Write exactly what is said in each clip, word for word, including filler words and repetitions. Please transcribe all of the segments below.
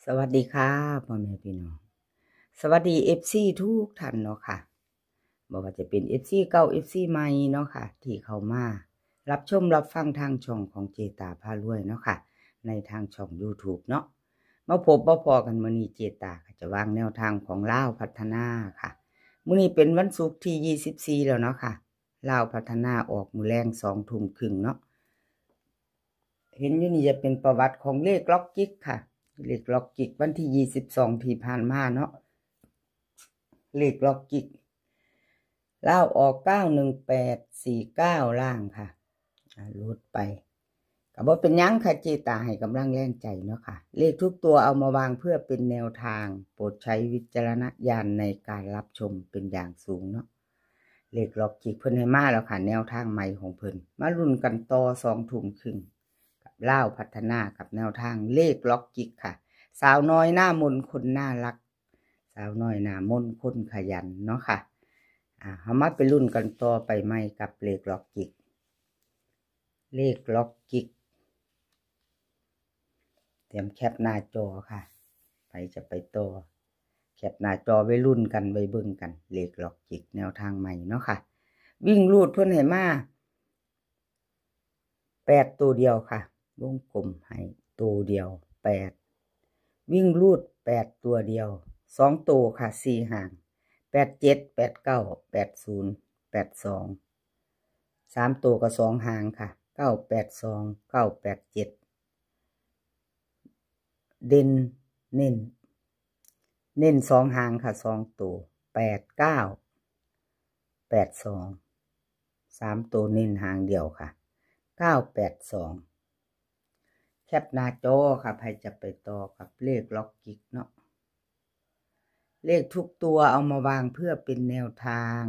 สวัสดีค่ะ พ่อแม่พี่น้อง สวัสดี เอฟซี ทุกท่านเนาะค่ะ บ่ว่าจะเป็น เอฟซี เก่า เอฟซี ใหม่เนาะค่ะ ที่เข้ามารับชมรับฟังทางช่องของเจตาพารวยเนาะค่ะ ในทางช่อง YouTube เนาะ มาพบมาพ้อกันมื้อนี้ เจตาก็จะวางแนวทางของลาวพัฒนาค่ะ มื้อนี้เป็นวันศุกร์ที่ ยี่สิบสี่ แล้วเนาะค่ะ ลาวพัฒนาออกมื้อแลงสองทุ่มครึ่งเนาะ เห็นอยู่นี่จะเป็นประวัติของเลขล็อกจิกค่ะ เลขล็อกจิกวันที่ ยี่สิบสอง ที่ผ่านมาเนาะ เลขล็อกจิก ลาวออก เก้าหนึ่งแปดสี่เก้า ล่างค่ะ อ่า หลุดไป ก็บ่เป็นหยังค่ะ เจตาให้กำลังแรงใจเนาะค่ะ เลขทุกตัวเอามาวางเพื่อเป็นแนวทาง โปรดใช้วิจารณญาณในการรับชมเป็นอย่างสูงเนาะ เลขล็อกจิกเพิ่นให้มาแล้วค่ะ แนวทางใหม่ของเพิ่น มาลุ้นกันต่อสองทุ่มครึ่ง กับลาวพัฒนากับแนวทางเลขล็อกจิกค่ะ สาวน้อยหน้ามนคนน่ารัก สาวน้อยหน้ามนคนขยันเนาะค่ะ อ่า เฮามาไปลุ้นกันต่อไปใหม่กับเลขล็อกจิก เลขล็อกจิก เตรียมแคปหน้าจอค่ะ ไปจะไปต่อ แคปหน้าจอไว้ลุ้นกันไว้เบิ่งกัน เลขล็อกจิกแนวทางใหม่เนาะค่ะ วิ่งรูดเพิ่นให้มา แปด ตัวเดียวค่ะ วงกลมให้ตัวเดียว แปด วิ่งรูด แปด ตัวเดียว สอง ตัวค่ะ สี่ หาง แปดเจ็ด แปดเก้า แปดศูนย์ แปดสอง สาม ตัวก็สอง หางค่ะ เก้าแปดสอง เก้าแปดเจ็ด เด่น เน้น เน้นสอง หางค่ะ สอง ตัว แปดเก้า แปดสอง สาม ตัวเน้นหางเดียวค่ะ เก้าแปดสอง แคปหน้าจอค่ะ ใครจะไปต่อกับเลขล็อกจิกเนาะ เลขทุกตัวเอามาวางเพื่อเป็นแนวทาง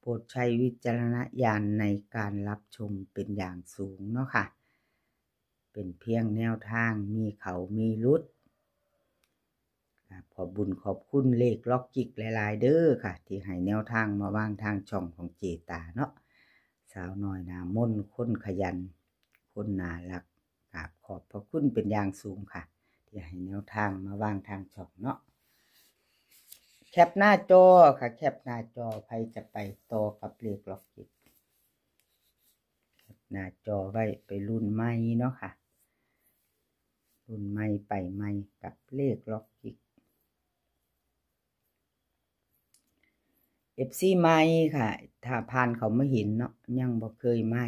โปรดใช้วิจารณญาณในการรับชมเป็นอย่างสูงเนาะค่ะ เป็นเพียงแนวทาง มีเข้ามีหลุด ครับ ขอบบุญขอบคุณเลขล็อกจิกหลายๆ เด้อค่ะ ที่ให้แนวทางมาวางทางช่องของเจตาเนาะ สาวน้อยหน้ามนคนขยัน คนน่ารัก ครับ ขอบพระคุณเป็นอย่างสูงค่ะ ที่ให้แนวทางมาวางทางช่องเนาะ แคปหน้าจอค่ะ แคปหน้าจอ ใครจะไปต่อกับเลขล็อกจิก แคปหน้าจอไว้ไปลุ้นใหม่เนาะค่ะ ลุ้นใหม่ไปใหม่กับเลขล็อกจิก เอฟซี ใหม่ค่ะ ถ้าผ่านเข้ามาเห็นเนาะ ยังบ่เคยมา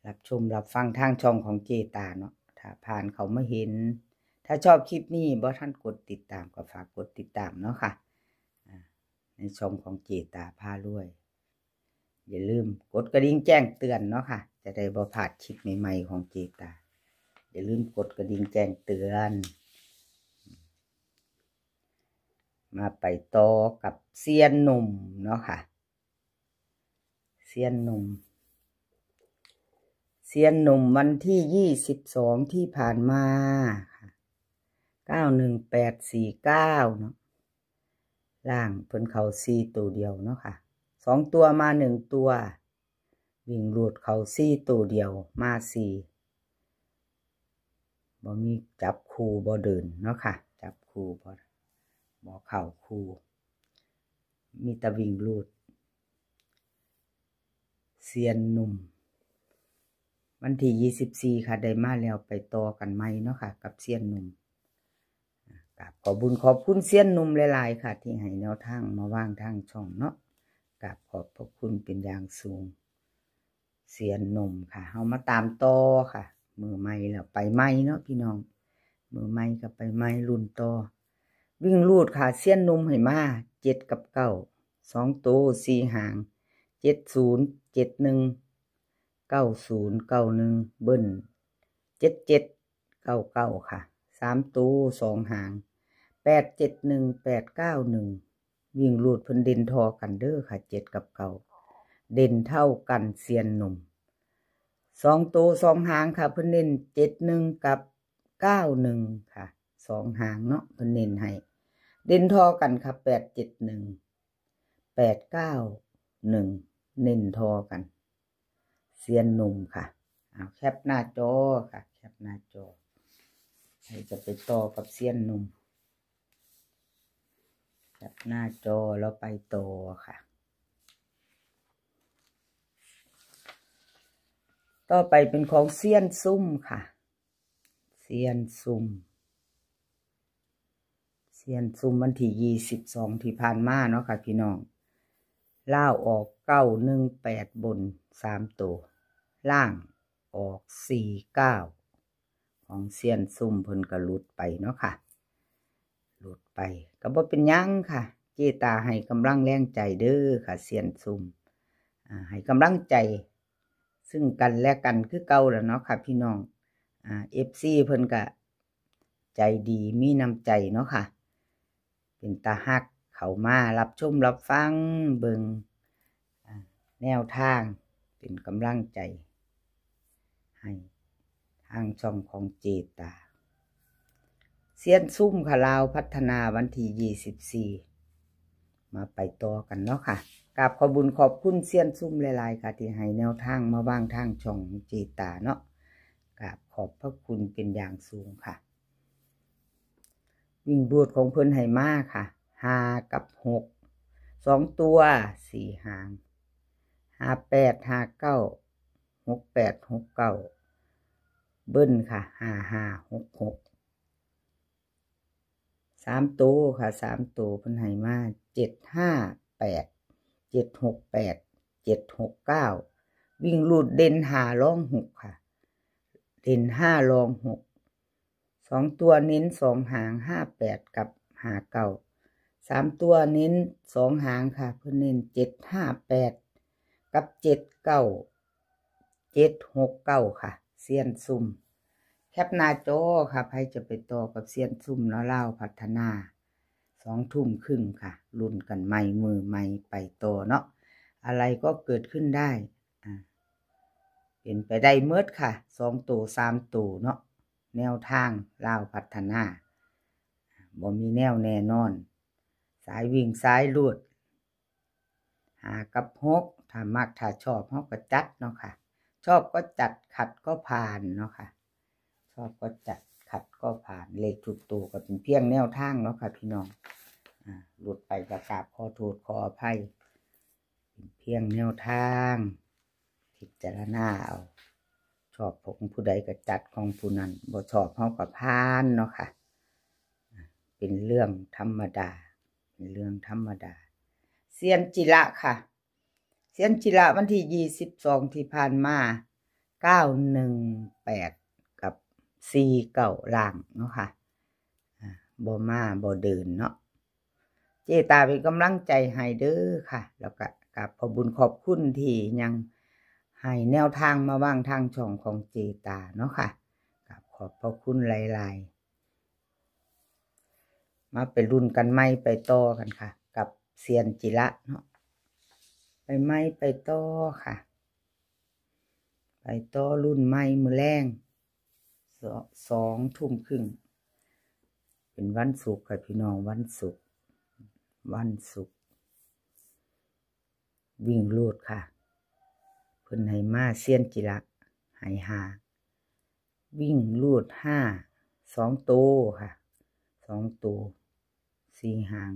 รับชมรับฟังทางช่องของเจตาเนาะ ถ้าผ่านเข้ามาเห็น ถ้าชอบคลิปนี้บ่ทันกดติดตามก็ฝากกดติดตามเนาะค่ะ อ่า ในช่องของเจตาพารวย อย่าลืมกดกระดิ่งแจ้งเตือนเนาะค่ะ จะได้บ่พลาดคลิปใหม่ๆ ของเจตา อย่าลืมกดกระดิ่งแจ้งเตือน มาไปต่อกับเซียนหนุ่มเนาะค่ะ เซียนหนุ่ม เซียนหนุ่มวันที่ ยี่สิบสอง ที่ผ่านมาค่ะ เก้าหนึ่งแปดสี่เก้า เนาะ ล่างเพิ่นเข้าสี่ตัวเดียวเนาะค่ะ สองตัวมาหนึ่งตัว วิ่งรูดเข้าสี่ตัวเดียว มาสี่ บ่มีจับคู่บ่เดินเนาะค่ะ จับคู่บ่ บ่เข้าคู่ มีแต่วิ่งรูด เซียนหนุ่ม วันที่ ยี่สิบสี่ ค่ะ ได้มาแล้ว ไปต่อกันใหม่เนาะค่ะ กับเซียนหนุ่ม กราบขอบบุญขอบคุณเซียนหนุ่มหลายๆ ค่ะ ที่ให้แนวทางมาวางทางช่องเนาะ กราบขอบพระคุณเป็นอย่างสูง เซียนหนุ่มค่ะ เฮามาตามต่อค่ะ มือใหม่แล้วไปใหม่เนาะพี่น้อง มือใหม่ก็ไปใหม่รุ่นต่อ วิ่งรูดค่ะ เซียนหนุ่มให้มา เจ็ดกับเก้า สองตัว สี่ หาง เจ็ดศูนย์ เจ็ดหนึ่ง เก้าศูนย์ เก้าหนึ่ง เบิ้ล เจ็ดเจ็ด เก้าเก้า ค่ะ สามตัว สอง หาง แปดเจ็ดหนึ่ง แปดเก้าหนึ่ง วิ่งรูดเพิ่นเด่นท่อกันเด้อค่ะ เจ็ดกับเก้า เด่นเท่ากันเซียนหนุ่ม สองตัว สอง หางค่ะ เพิ่นเน้น เจ็ดหนึ่ง กับ เก้าหนึ่ง ค่ะ สอง หางเนาะ เพิ่นเน้นให้ เด่นท่อกันค่ะ แปดเจ็ดหนึ่ง แปดเก้าหนึ่ง เน้นท่อกัน เซียนหนุ่มค่ะ เอาแคปหน้าจอค่ะ แคปหน้าจอ เดี๋ยวจะไปต่อกับเซียนหนุ่ม จับหน้าจอแล้วไปต่อค่ะ ต่อไปเป็นของเซียนซุ่มค่ะ เซียนซุ่ม เซียนซุ่มวันที่ยี่สิบสองที่ผ่านมาเนาะค่ะพี่น้อง ลาวออกเก้าหนึ่งแปดบนสามตัว ล่างออกสี่เก้า ของเซียนซุ่มเพิ่นก็หลุดไปเนาะค่ะ หลุดไปก็บ่เป็นหยังค่ะ เจตาให้กำลังแรงใจเด้อค่ะ เซียนซุ่ม อ่า ให้กำลังใจซึ่งกันและกันคือเก่าแล้วเนาะค่ะพี่น้อง อ่า เอฟซี เพิ่นก็ใจดีมีน้ำใจเนาะค่ะ เป็นตาฮัก เข้ามารับชมรับฟังเบิ่ง อ่า แนวทางเป็นกำลังใจ ให้ทางช่องของเจตา เซียนซุ่มค่ะ ลาวพัฒนาวันที่ยี่สิบสี่ มาไปต่อกันเนาะค่ะ กราบขอบบุญขอบคุณเซียนซุ่มหลายๆค่ะ ที่ให้แนวทางมาวางทางช่องของเจตาเนาะ กราบขอบพระคุณเป็นอย่างสูงค่ะ วิ่งรูดของเพิ่นให้มาค่ะ ห้ากับหก สองตัวสี่หาง ห้าแปด ห้าเก้า หกแปด หกเก้า เบิ้ลค่ะ ห้าห้า หกหก สามตัวค่ะ สามตัวเพิ่นให้มา เจ็ดห้าแปด เจ็ดหกแปด เจ็ดหกเก้า วิ่งรูดเด่นห้ารองหกค่ะ เด่นห้ารองหก สองตัวเน้นสองหาง ห้าแปด กับ ห้าเก้า สามตัวเน้นสองหางค่ะ เพิ่นเน้น เจ็ดห้าแปด กับ เจ็ดเก้า เจ็ดหกเก้า ค่ะ เซียนซุ่ม แคปหน้าจอค่ะ ไผจะไปต่อกับเซียนซุ่มเนาะ ลาวพัฒนา สองทุ่มครึ่งค่ะ ลุ้นกันใหม่มือใหม่ไปต่อเนาะ อะไรก็เกิดขึ้นได้ อ่า เป็นไปได้เมิดค่ะ สองตัว สามตัวเนาะ แนวทางลาวพัฒนา บ่มีแนวแน่นอน สายวิ่งสายรูด ห้ากับหก ถ้ามักถ้าชอบเฮาก็จัดเนาะค่ะ ชอบก็จัด ขัดก็ผ่านเนาะค่ะ ชอบก็จัด ขัดก็ผ่าน เลขทุกตัวก็เป็นเพียงแนวทางเนาะค่ะพี่น้อง อ่า หลุดไปก็กราบขอโทษขออภัย เป็นเพียงแนวทาง พิจารณาเอา ชอบของผู้ใดก็จัดของผู้นั้น บ่ชอบเฮาก็ผ่านเนาะค่ะ เป็นเรื่องธรรมดา เป็นเรื่องธรรมดา เซียนจิระค่ะ เซียนจิระวันที่ยี่สิบสองที่ผ่านมา เก้าหนึ่งแปด กับ สี่เก้า ล่างเนาะค่ะ อ่า บ่มาบ่เดินเนาะ เจตาเป็นกำลังใจให้เด้อค่ะ แล้วก็กราบขอบบุญขอบคุณที่ยังให้แนวทางมาวางทางช่องของเจตาเนาะค่ะ กราบขอบพระคุณหลายๆ มาไปลุ้นกันใหม่ไปต่อกันค่ะ กับเซียนจิระเนาะ ไปใหม่ไปต่อค่ะ ไปต่อลุ้นใหม่มื้อแลง ส- สองทุ่มครึ่ง เป็นวันศุกร์ค่ะพี่น้อง วันศุกร์ วันศุกร์ วิ่งรูดค่ะ เพิ่นให้มา เซียนจิระให้ห้า วิ่งรูดห้า สองตัวค่ะ สองตัว สี่หาง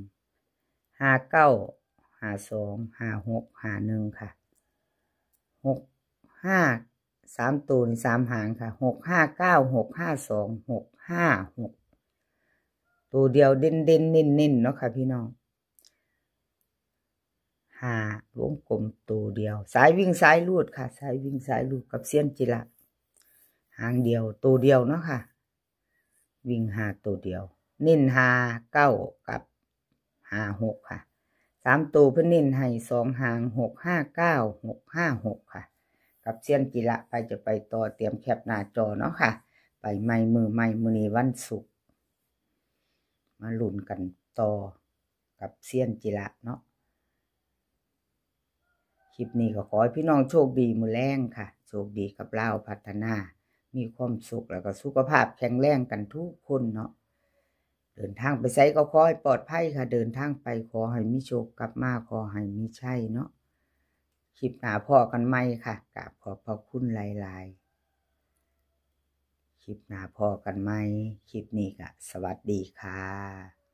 ห้าเก้า ห้าสอง ห้าหก ห้าหนึ่งค่ะ หกห้า สามตัวนี่สามหางค่ะ หกห้าเก้า หกห้าสอง หกห้าหก ตัวเดียวเด่นๆ เน้นๆ เนาะค่ะพี่น้อง ห้าวงกลมตัวเดียว สายวิ่งสายรูดค่ะ สายวิ่งสายรูดกับเซียนจิระ หางเดียวตัวเดียวเนาะค่ะ วิ่งห้าตัวเดียว เน้นห้าเก้ากับห้าหกค่ะ สามตัวเพิ่นเน้นให้สองหาง หกห้าเก้า หกห้าหกค่ะ กับเซียนจิระ ไปจะไปต่อ เตรียมแคปหน้าจอเนาะค่ะ ไปใหม่มือใหม่ มื้อนี้วันศุกร์ มาลุ้นกันต่อกับเซียนจิระเนาะ คลิปนี้ก็ขอให้พี่น้องโชคดีมื้อแลงค่ะ โชคดีกับลาวพัฒนา มีความสุขแล้วก็สุขภาพแข็งแรงกันทุกคนเนาะ เดินทางไปไสก็ขอให้ปลอดภัยค่ะ เดินทางไปขอให้มีโชค กลับมาขอให้มีชัยเนาะ คลิปหน้าพ้อกันใหม่ค่ะ กราบขอบพระคุณหลายๆ ค คลิปหน้าพ้อกันใหม่ คลิปนี้ก็สวัสดีค่ะ